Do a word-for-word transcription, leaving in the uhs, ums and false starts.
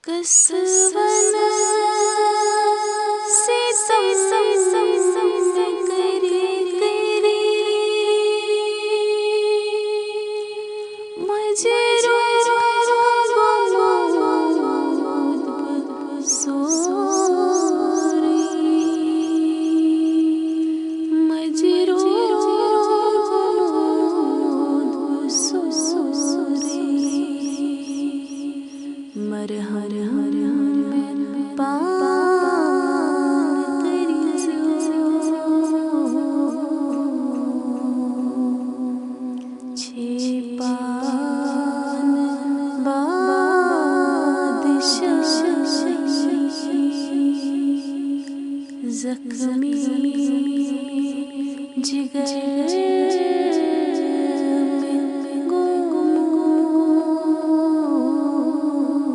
کس ونہٕ ستم کٔرِتھ کٔرِتھ مجروح گوٚمُت بہٕ سورُے۔ مجروح گوٚمُت بہٕ سورُے۔ مرہم پان کٔرۍزیو، چھے پان بادشاہ۔ زخم